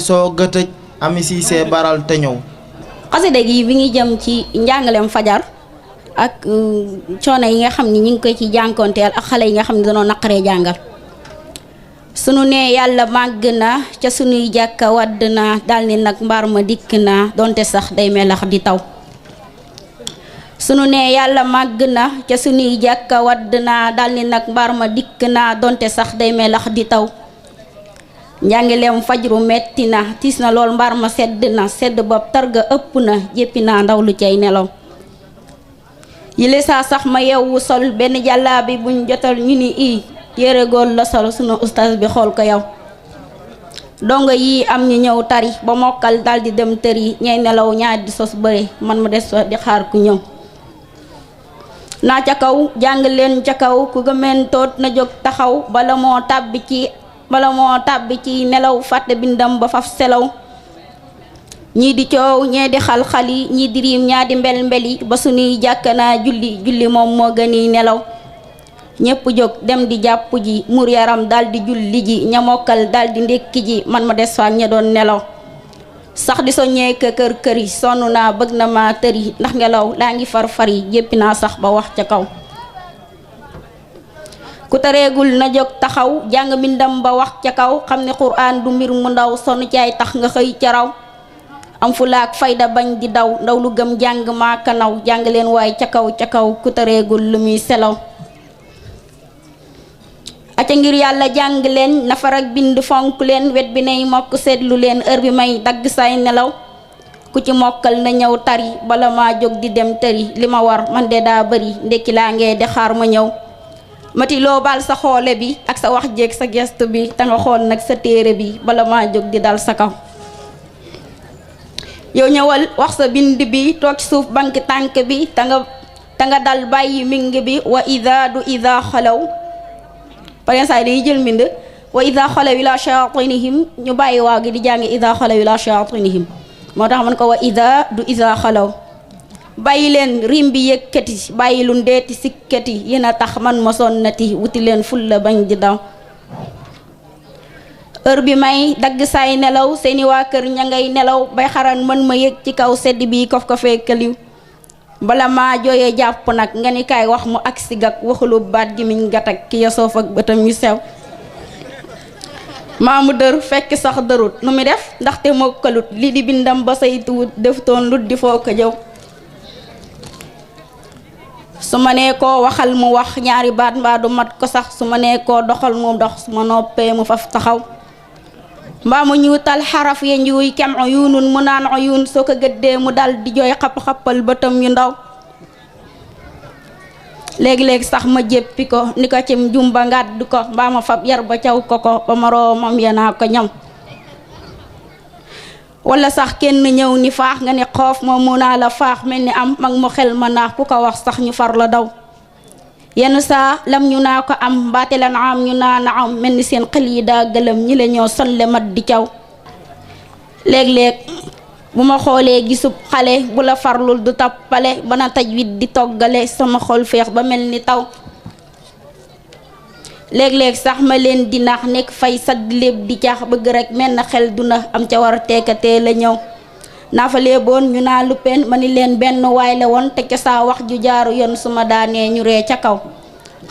soo gëtëj Ami Cissé baral te ñëw. xasida gi bi ngi jëm ci njàngaleem fajar ak coono yi nga xam ni ñu ngi koy ci jànkoonteel ak xale yi nga xam ne dañoo naqaree jàngal. sunu nee yàlla màgg na ca sunuy jàkka wadd na dal ni nag mbaar ma dikk na donte sax day melax di taw. sunu nee yàlla màgg na ca sunuy jàkka wadd na dal ni nag mbaar ma dikk na donte sax day melax di taw. njàngaleem fajru metti na tiis na lool mbaar ma sedd na sedd bopp targa ëpp na jéppi naa ndaw lu cay nelaw. yile saa sax ma yewwu sol benn jàllaabi buñ jotal ñu ni i yére góor la sol sunu ustaas bi xool ko yow. dongo yi am ñu ñëw tari ba mokkal daldi dem tëri ñey nelaw ñaar di sos bëre man ma des fa di xaar ku ñëw. naa ca kaw jàng leen ca kaw ku gëmeen toot na jóg taxaw bala moo tàbbi ci nelaw fàtte bindam ba faf selaw. ñii di coow ñee di xal-xali ñii di riim ñaa di mbel-mbeli ba sunuy jàkkanaa julli moom moo gëni nelaw. ñépp jóg dem di jàpp ji mur yaram daldi julli ji ña mokkal daldi ndékki ji man ma des fa ña doon nelaw. sax di soññee kër këri sonn naa bëgg na ma tëri ndax ngelaw laa ngi far-fari jéppi naa sax ba wax ca kaw. ku tareegul na jóg taxaw jàng mbindam ba wax ca kaw xam ne quraan du mbir mu ndaw sonn caay tax nga xëy ca raw. am fulaak fayda bañ di daw ndaw lu gëm jàng maaka naw jàng leen waay ca kaw ku tareegul lu muy selaw. aca ngir yàlla jàng leen nafar ak bind fonk leen wet bi nay mokk seetlu leen heure bi may dagg say nelaw. ku ci mokkal na ñëw tari bala maa jóg di dem tëri li ma war man de daa bëri ndekki laa ngee de xaar ma ñëw. mati loo baal sa xoole bi ak sa wax jeeg sa gestu bi te nga xool nag sa téere bi bala maa jóg di dal sa kaw. yow ñëwal wax sa bind bi toog ci suuf bank tànk bi te nga dal bàyyi ming bi wa ida du ida xalaw. par saa yi dañuy jël mbind wa ida xalaw ila shayatinihim ñu bàyyi waaw gi di jàngi ida xalaw ila shayatinihim moo tax man ko wa ida du ida xalaw. bàyyi leen rim bi yëkkati bàyyi lu ndeeti sikkati yéen a tax man ma sonnati wuti leen ful la bañ di daw. heure bi may dagg saay nelaw seeni waa kër ña ngay nelaw bay xaran mën ma yëg ci kaw sedd bi kof ko fekkaliw. bala maa jooyee jàpp nag nga ni kaay wax mu agsi gak waxulu baat gi miñ gatak ki ya soof ak bëtam yu sew. maamu dër fekk sax dërut nu mu def ndaxte mokkalut li di bindam ba saytuwut def toon lut di foo ko jëw. su ma nee koo waxal mu wax ñaari baat mbaa du mat ko sax su ma nee koo doxal mu dox su ma noppee mu faf taxaw. mbaa mu ñuutal xaraf ya njuuy kem uyunun mu naan uyun soo ko gëddee mu dal di jooy xapp-xappal bëtam yu ndaw. léegi-léegi sax ma jéppi ko ni ko cim jumba ngàdd ko mbaa ma fab yar ba caw ko ba moroomam ya naa ko ñam. wala sax kenn ñëw ni faax nga ni xoof ma mu naa la faax mel ni am mag mu xel ma naax ku ko wax sax ñu far la daw. yenn saa lam ñu naa ko am mbaate lan am ñu naa na am mel ni seen xel yi daa gëlëm ñi la ñoo solle mat di caw. léeg-léeg bu ma xoolee gisub xale bu la farlul du tappale bana tajwid di toggale sama xol feex ba mel ni taw. léeg-léeg sax ma leen di nax nekk fay sadd léeb di caax bëgg rek mel na xel du na am ca war teekatee la ñëw. naa fa léeboon ñu naa luppeen ma ni leen benn waay la woon te ca saa wax ju jaaru yoon su ma daanee ñu ree ca kaw.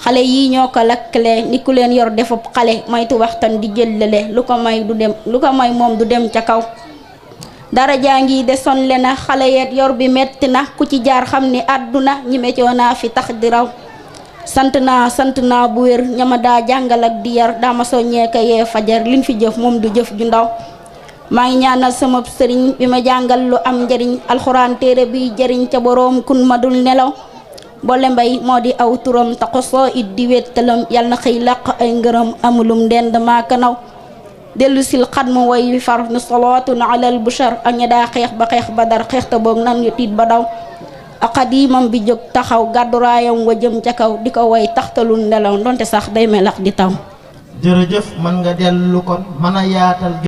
xale yii ñoo ko lakkale ni ku leen yor defub xale moytu waxtaan di jëllale lu ko may moom du dem ca kaw. dara jaa ngi desoon le na xale yeet yor bi metti na ku ci jaar xam ni àdduna ñi meccoo naa fi tax di raw. sant naa bu wér ñama daa jàngal ak di yar daa ma soññee ka yee fajar liñ fi jëf moom du jëf ju ndaw. maa ngi ñaanal sama sëriñ bi ma jàngal lu am njariñ alxuraan téere bi jëriñ ca boroom kun ma dul nelaw. boole mbay moo di aw turam taxosoo it di wéttalam yal na xëy làq ay ngërëm amulum ndend maa kanaw. dellu sil xat mu woy wi far ni solootun alal bushar ak ña daa xeex ba xeex ba dar xeex te boog nan yu tiit ba daw. ak xadiimam bi jóg taxaw gàdduraayam wa jëm ca kaw di ko woy taxtalul nelaw ndonte sax day melax di taw. jërëjëf man nga dellu kon mën a yaatal